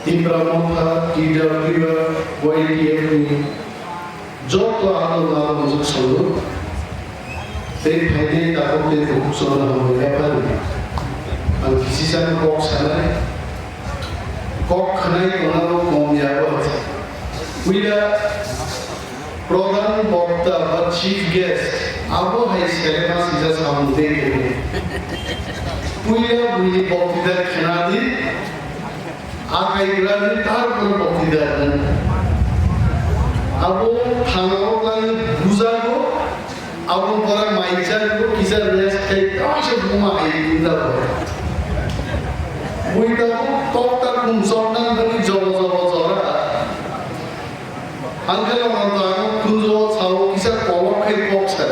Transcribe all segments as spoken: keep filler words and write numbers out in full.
Tipra Motha, T W F, Y T F ni joto adong adong juk salo. Tei phainai tabuk tei bukhuk chwngno hambai yaphari. Ang kisisa kok sanai, kok khwnai tongna bo kom ya bo. Puila Pradhan bokta ba chief guest, abo hai selema sija samung tei khe. Puila buini boktita khwnadi, akai grani tarpor boktita khna. Abo thangao klani bujago, abo pore maijago, kisa rest khai, kaisa buma hai bujago. Buita tokta khum soknang bani jobo jobo jora. Angkhe Ananta ang kunjo sao kisa kolok khai kok sa.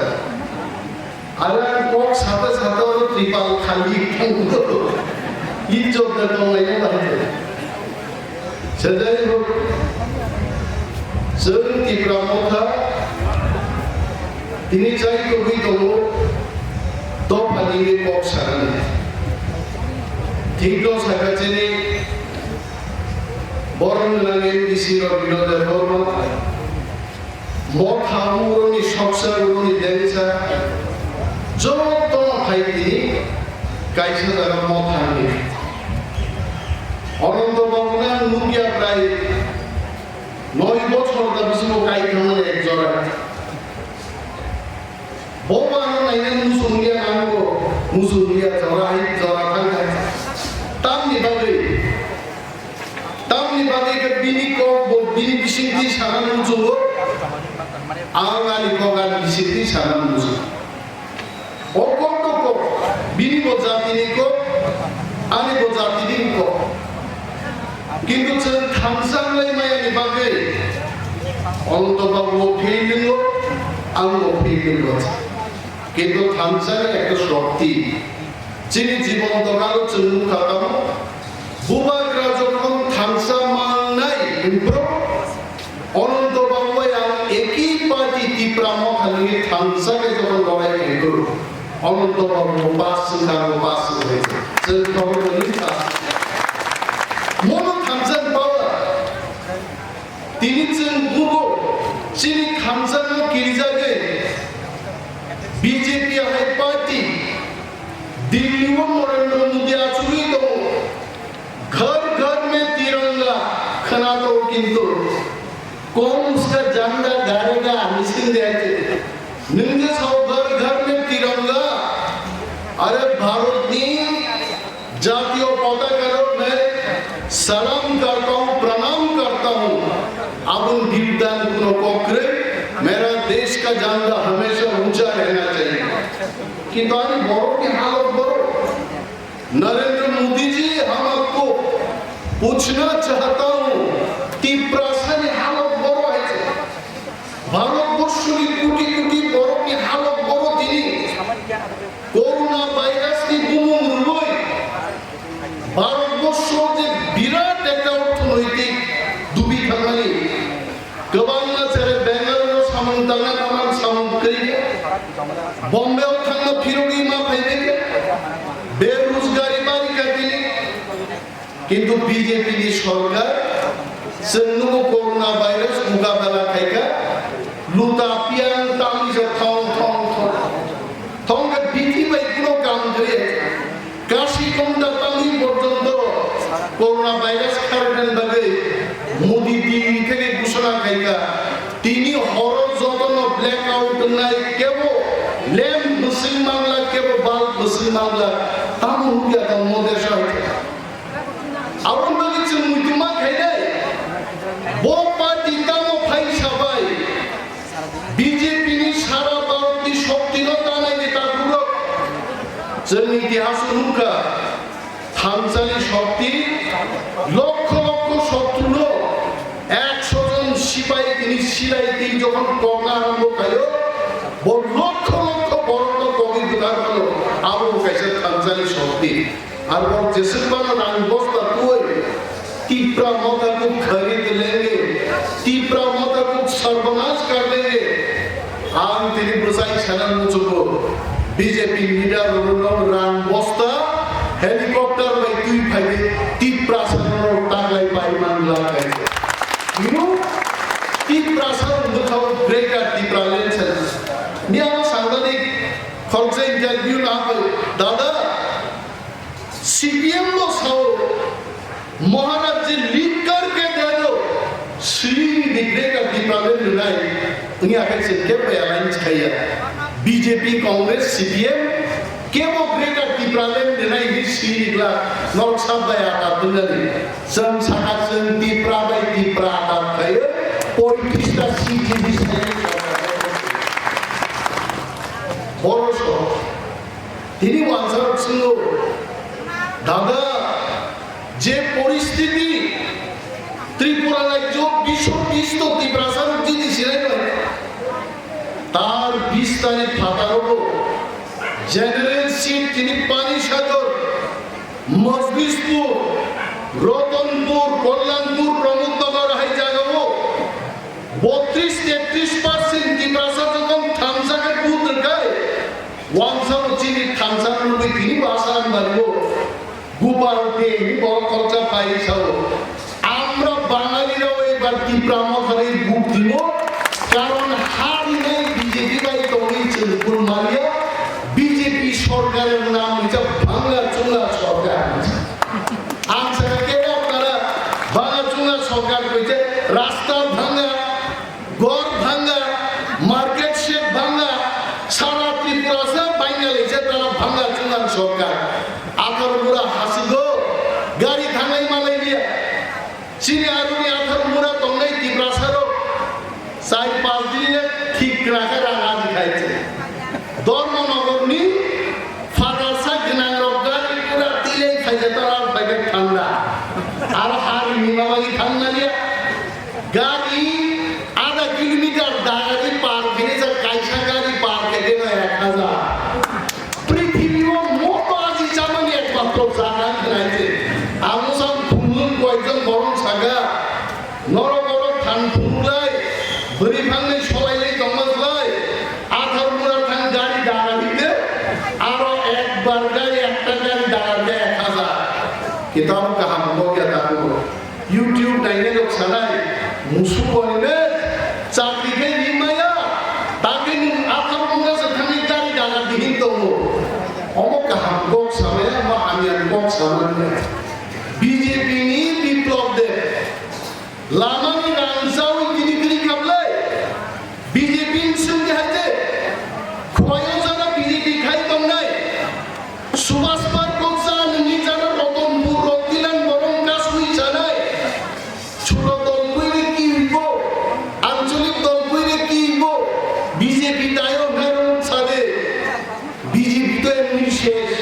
Are ang kok sate sate oro tripal khali thango. Ijjot da tonglai no bahai. Sajai hok. Chwng Tipra Motha tini chai togwi tongo. Dopha nini kok sarani. Thikno sakha chini Borom gwnang M D C Robindra Debbarma, motha uroni soksa uroni dengsa, joto hai tini kaisa jaga motha ni. Ananta Babu nang nukya prai noi bochor da bisingo kai thangmani ek jora. Bo ano naina muchung ya nango, muchung ya jora hai jora thang hai. Tamni bagwi Tamni bagwi khe bini kok bo bini bisingtwi sana muchungo, ang ani kok ani bisingtwi sana muchungo. O kok to kok, bini bo jatini kok, ani bo jatini kok. Kintu chwng thansa wnglaimani bagwi Ananta Babu bo fail wngwi, ang bo fail wngwi. Kintu thansa ni ekta shokti. Chini jibon dokano chwng nukha tamo. Bubagra jokhon thansa mangnai hwnphru Ananta Babu bai ang eki party Tipra Motha ni thansa khe jokhon lorai hwnphru Ananta Babu pass wngkha, pass wngkha. Chwng khobor mani pass. Mono thansa ni power. Tini chwng bugo chini thansa no kirijagwi B J P hai party Delhi o Narendra Modi achugwi tongo. Ghar ghar mein tiranga khwna tongo kintu kaun uska jhanda galega ami sinde ase. Nwng je sao ghar ghar mein tiranga, are Bharat ni jatiyo potaka rok nai salam karta hu, pranam karta hu. Aboni biruddhe ang kuno kok kwrwi, mera desh ka jhanda hamesha uncha rehna chahiye. Kintu ani borok ni halot borok. Narendra Modi ji, hum aapko puchna chahta hu, Tiprasa ni halot borok hai se. Bharat borso ni koti koti borok ni halot borok tini. Corona virus ni bumung rwui Bharat borso je birat ekta orthonoitik dubi thangmani. Kwbangma chwrai Bengaluru samung tangna tamang samung kwrwi khe, Bombay o thangna phirogwi ma phaibai khe, berojgari bari kha tini. Kintu B J P ni sorkar chwng nugo corona virus mukabela khaikha, luta piyang tamisa thong thong thong. Thongkhe bithi bai kuno kam kwrwi. Kashi tonda tangwi porjonto corona virus kharoknani bagwi Modi Delhi theke ghoshona khaikha. Tini horo jotono blackout wngnai, kebo lamp bwswk mangla, kebo bulb bwswk mangla. Tamo nukya tong Modi sahai. Aboni bagwi chwng muitu ma khainai. Bo party tamo phaisa bai B J P ni sara Bharat ni shokti no tanai ni takhuk rok. Chwng itihas o nukha, thansani shokti lokho lokho shotru no eksho jon sipai tini silai twi jokhon kokna arambo khaio, bo lokho lokho borok no kogwi bwthar phano abo bo kaisa thansani shokti. Arpor jeswk phano rang bosta twi Tipra Motha ko kharid lenge, Tipra Motha ko sarbanas kar denge. Ang tini bwsai sana muchungo B J P leader rok rang bosta helicopter bai twi phai di Tipra sana rok tanglai pai. Ino Tiprasa rok wngkha o Greater Tipraland se. Ni ang sangdani khoroksa interview no ang koi, dada, C P M bo sao, Maharaj ji lead karke dado, sri ni Greater Tipraland rwnai, wngya khe chwng kebo alliance khaiya. B J P, Congress, C P M, kebo Greater Tipraland rwnai hinwi sri ni glak, norok sab bai atat rwnani. Chwng sakha chwng Tipra bai Tipra atat khaio, poitrista seat ni bisai. Boro so. Tini wansarok swngo, dada, je poristiti Tripura rajyo bisho bisto Tiprasa rok jiti sinai bai. Tar bis tarik phataro general seat tini Panisagar, Majlispur, Ratanpur, Kalyanpur, Pramod Nagar hai jagao botris tetris percent Tiprasa jokhon thansa khe vote rwkhe, wansaro chini thansa rwgwi tini bo aswk ang bario. Gopal de ni borok khoroksa phai sao. Amra Bangali rao ebar Tipra Mothani vote dimo, karon ha rinai B J P bai tongwi chwng phul manya, B J P sorkar er nam rijak bhanga chunga sorkar. Ang saka khe apnara bhanga chunga sorkar koi je rasta bhanga, ghor bhanga, market shed bhanga, sara Tripura se bhanga le je tara bhanga chunga sorkar. Athar mura hasigo, gari thangai malai liya. Chini aroni athar mura tongnai Tiprasa rok. Chai pas din le thik kra khe rang aji khai se. Dharmanagar ni phatar sa gwnang rok gari pura tilei khai se tara phai khe thanda. Aro ha rini ma bagwi thangna liya. Gari adha kilometer dagari par khainai sa kaisa gari par khainai no ek hajar. Prithibi o moto aji chamani ekmatro jaga khainai se. Amo sam phunglung koijon borong saga. Norok borok than phunglai, bwrwi phangni solailai tongma slai. Athar mura thang gari dagari de. Aro ekbar gari ekta gari dagari de ek hajar. Kitab kaham kok ya taku. YouTube nainai rok sanai, musuk wani be chakri khe rimaya, tagwi nwng atharo mungsa thangwi gari daga dihin tongo. Omo kaham kok samaya, omo hamya kok samani. B J P ni Biplab Deb, lama ni rang chawi tini kwrwi khablai. B J P ni swngdi hai je, khwlaio jana B J P khai tongnai. Subhash Park o cha nini jana Ratanpur, Rottilan borong kasui chanai. Chhuto dol buire ki hoibo, ancholik dol buire ki hoibo, B J P dayo hwnai rok sade. B J P to emni shesh.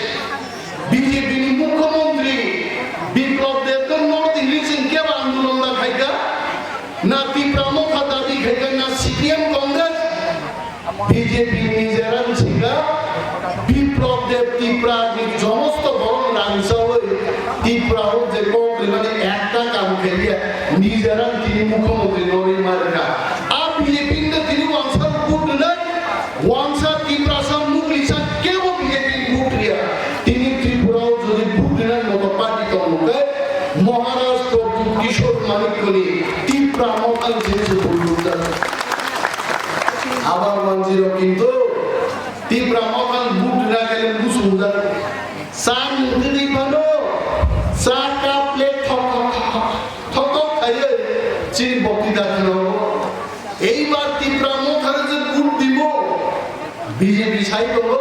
B J P ni mukhyamantri Biplab Deb to North East ni chwng kebo andolon na khaika? Na Tipra Motha dabi khaika, na C P M Congress, B J P nijeran sika Biplab Deb Tipra ni jomosto borok rangsawi Tipra o je kok rimani ekta kam khaiya nijeran tini mukhyamantri norwi marka. A B J P ni tini wansar vote rwnai, wansa Tiprasa muklisa kebo B J P vote riya. Tini Tripura o jodi vote rinani moto party tongo khe Maharaj Pradyut Kishore Manikyani Tipra Motha ni simi se vote rwjak. Abar manjiro kintu Tipra Motha ni vote rina khe musungjak. Sa nungtwi phano sa cup plate thok thok thok thok thok khaiwi chini bokti da kheno. Eibar Tipra Motharo je vote dimo, B J P sai tongo,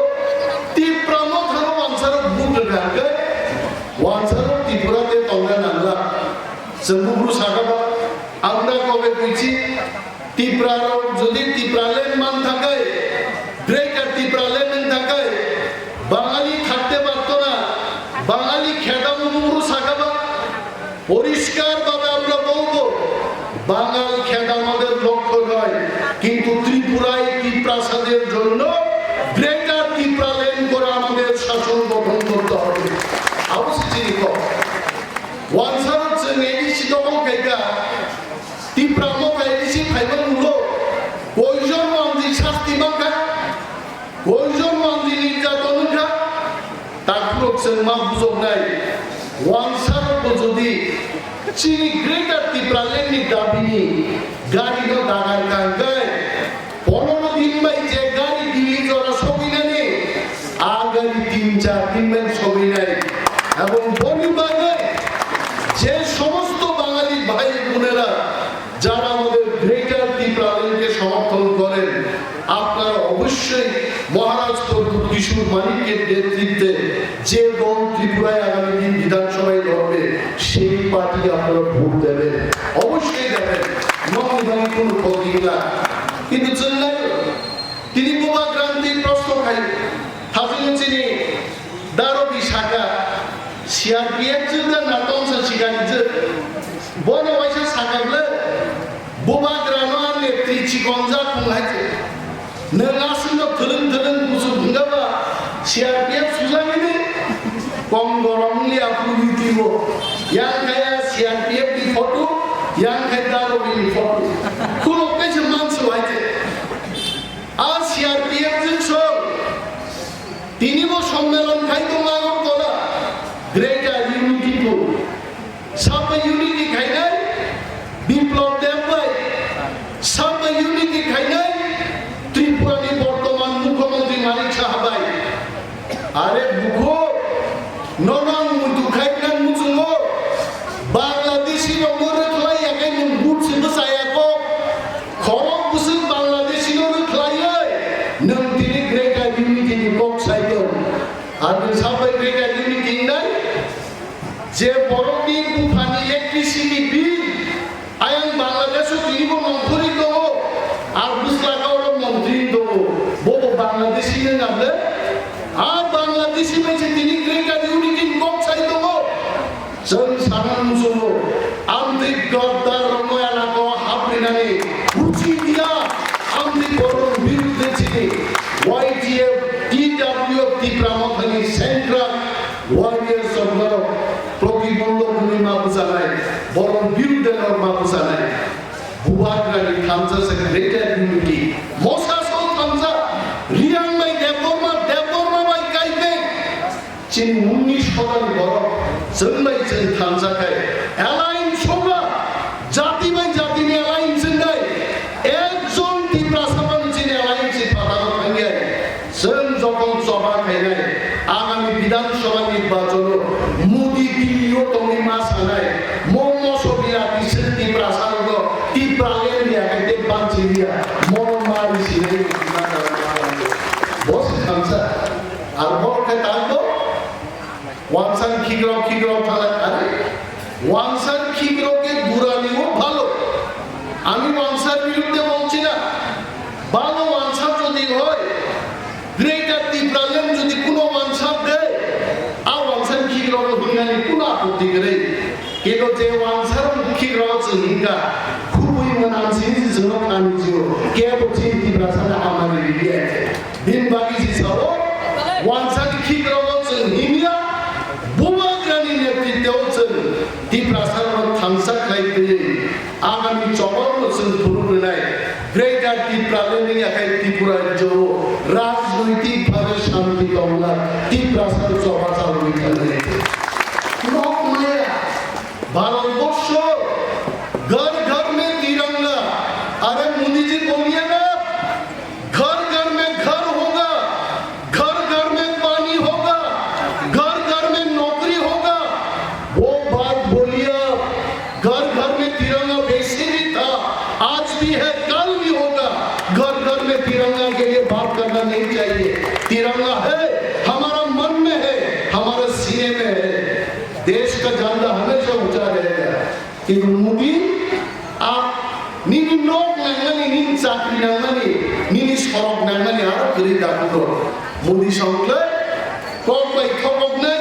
Tipra Motharo wansaro vote rwkha hwnkhe, wansaro Tripura te tongna nangla. Chwng buphuru sakha ba, ang da kobe buichi, Tipra rok jodi Tipraland man thakai, Greater Tipraland wng thakai, Bangali thakte parto na, Bangali khedamo buphuru sakha ba, পরিষ্কারভাবে আমরা বলবো, বাঙাল খেদা আমাদের লক্ষ্য নয়, কিন্তু ত্রিপুরায় তিপ্রাসাদের জন্য গ্রেটার তিপ্রাল্যান্ড করে আমাদের শাসন গঠন করতে হবে। Abo se chini kok. Wansaro chwng A D C dogol khaika, Tipra Motha A D C phaiba ulo koijon manjwi sasti mankha? Koijon manjwi nirjaton wngkha? Takhurok chwng ma bujoknai, wansarokbo jodi Chini Greater Tipraland ni dabi ni gari no dagar kangkai, ponoro din bai je gari Delhi jora sogwi nani, a gari tin char din bai sogwi nai. Ebong boni bagwi je somosto Bangali bhai bonera jara amader Greater Tipraland ke somorthon koren, আপনারা অবশ্যই মহারাজ প্রদ্যুৎ কিশোর মানিকের নেতৃত্বে যে দল ত্রিপুরায় আগামী দিন বিধানসভায় লড়বে, সেই পার্টিকে আপনারা ভোট দেবেন, অবশ্যই দেবেন। নমুনায় কোনো ক্ষতি না। কিন্তু চেন্নাই তিনি বুবাগ্রান্তি প্রশ্ন খাই, হাজির চিনি দারবি শাখা, সিআরপিএফ যুদ্ধ না তমসা শিকারি যুদ্ধ, বনে ওয়াইসা শাখা বলে, বুবাগ্রানো আর নেত্রী চিকনজা খুন হাইছে। Nwng aswkno thwlwng thwlwng busu hwnkha ba, C R P F sujagini kong goromni aphuru witibo. Yang kaya C R P F ni photo, yang kaya Darwin ni photo. Khulok kaisa mansu hai khe. A C R P F jwng song. Tini bo sommelon khai tong Agartala. Greater Unity Tour. Sabo unity khainai Biplab Deb bai, sabo unity khainai Tripura ni bortoman Mukhyamantri Manik Saha bai. Are bukho, nono ang muitu khai nang muchungo, Bangladeshi rok bo rwkhlai ya khe nwng but se bwchaya kok, khorok bwswk Bangladeshi no rwkhlai oi, nwng tini Greater Unity ni kok sai tong. Ar nwng sabai Greater Unity wngnai? Je borokni buphani electricity bill, ayang Bangladesh-o tinibo nongkhorwi tongo, ar bwsla khe oro montri tongo, bobo Bangladeshi wng able? A Bangladeshi bai se tini Greater Unity ni kok sai tongo. Chwng sana muchungo, amtwi Gaddar rokno elaka o haprinani uchi dia, amtwi borok birudde chini Y T F, T W F, Tipra Mothani Central Warriors of Love, Protibondhok hwnwi ma bwchanai, borok birudde rok ma bwchanai. Bubagrani thansa se Greater Unity, Mosaso thansa, Riang bai Debbarma, Debbarma bai Kaipeng. Chini unnish hodani borok, chwng bai chwng thansa khai, alliance soba, jati bai jatini alliance wngnai, ekjon Tiprasa phano chini alliance ni phataro thangyai. Chwng jokhon choba khainai, agami Bidhan Sabha nirbachon o Modi Delhi o tongwi ma sanai, mo moso bilati chwng Tiprasa rokno Tipraland ya khe tei banchi liya, mono ma risi nai, bo se thansa. Ar borok khe tang bo, wansar khikrok khikrok thalai, are, wansar khikrok ke burani o bhalo. Ami wansar birudde bolchi na, bhalo wansar jodi hoy, Greater Tipraland jodi kuno wansar de, a wansar khikrok o hwngnani kuno apotti kwrwi. Kebo je wansar khikrok o chwng hwnkha, khubui mwnam sini se chwngno kani jio, kebo chini Tiprasa no hamari ridi ache. Bini bagwi se sao, wansani khikrok o chwng himya, Bubagrani netritwo o chwng Tiprasa rokno thansa khlai twiwi, agami chobor no chwng phuru rwnai, Greater Tipraland ni yakhai Tripura rajyo o rajnoitik bhabe shanti tongna Tiprasa no choba chalwi thangnai. Nok maya, Bharatborsho, ghar ghar mein tiranga, are Modi ji boliye na, घर घर में घर होगा, घर घर में पानी होगा, घर घर में नौकरी होगा। वो बात बोलिए आप, घर घर में तिरंगा वैसे भी था, आज भी है, कल भी होगा। घर घर में तिरंगा के लिए बात करना नहीं चाहिए। तिरंगा है, हमारा मन में है, हमारे सीने में है। देश का झंडा हमेशा ऊंचा रहेगा। Kintu Modi, a, nini nok nangmani, nini chakri nangmani, nini sorok nangmani aro kwrwi dakugo. Modi songkle kok bai thokoknai,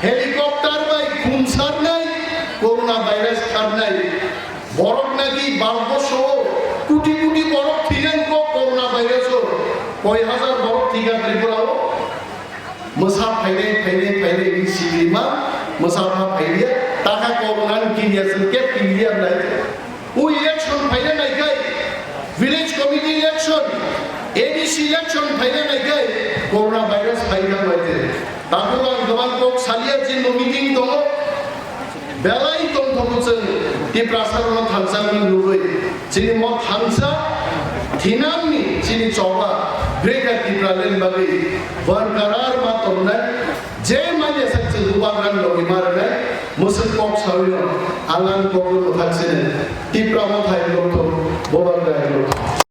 helicopter bai khumsarnai, corona virus kharnai. Borok naki Bharatborsho o koti koti borok thwiyan kok corona virus o. Koi hajar borok thwikha Tripura o. Mwsa phainai, phainai, phainai, ni siklima, mwsa pha phaiya, taka kok nang kiriya, sing kep kiriya nai. O election phaina nai kai, village committee election, A D C election phaina nai kai, corona virus phaina nai kai. Tabuk ang gabang kok salia je no meeting tongo. Belai tongthogo chwng Tiprasarokno thansa wngna nugwi, chini mo thansa thinangni chini choba Greater Tipraland bagwi barkarar ma tongnai, je manya sak chwng bubagrang logwi ma rwnai, mwswk kok sawino ang ani kokno mwthak sini Tipra Motha hai lokthok bubagrang lokthok.